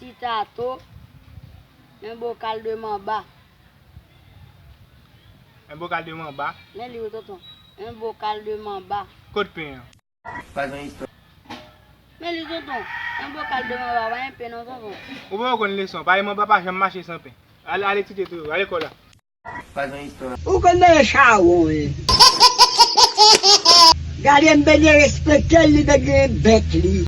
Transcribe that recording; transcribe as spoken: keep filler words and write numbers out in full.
Ti tato, un bocal de manba. Un bocal de manba. Men li wi tonton, un bocal de manba. Kot pen an? Pas yon istwa. Men li tonton, un bocal de manba pa gen pen non tonton. Ou pa konn leson, paske manba pa janm mache san pen. Ale, ale etidye tou, ale lekòl la. Pas yon istwa. Ou konn nan chawon wi. Gade m bene respekte l, li te gen bèk li.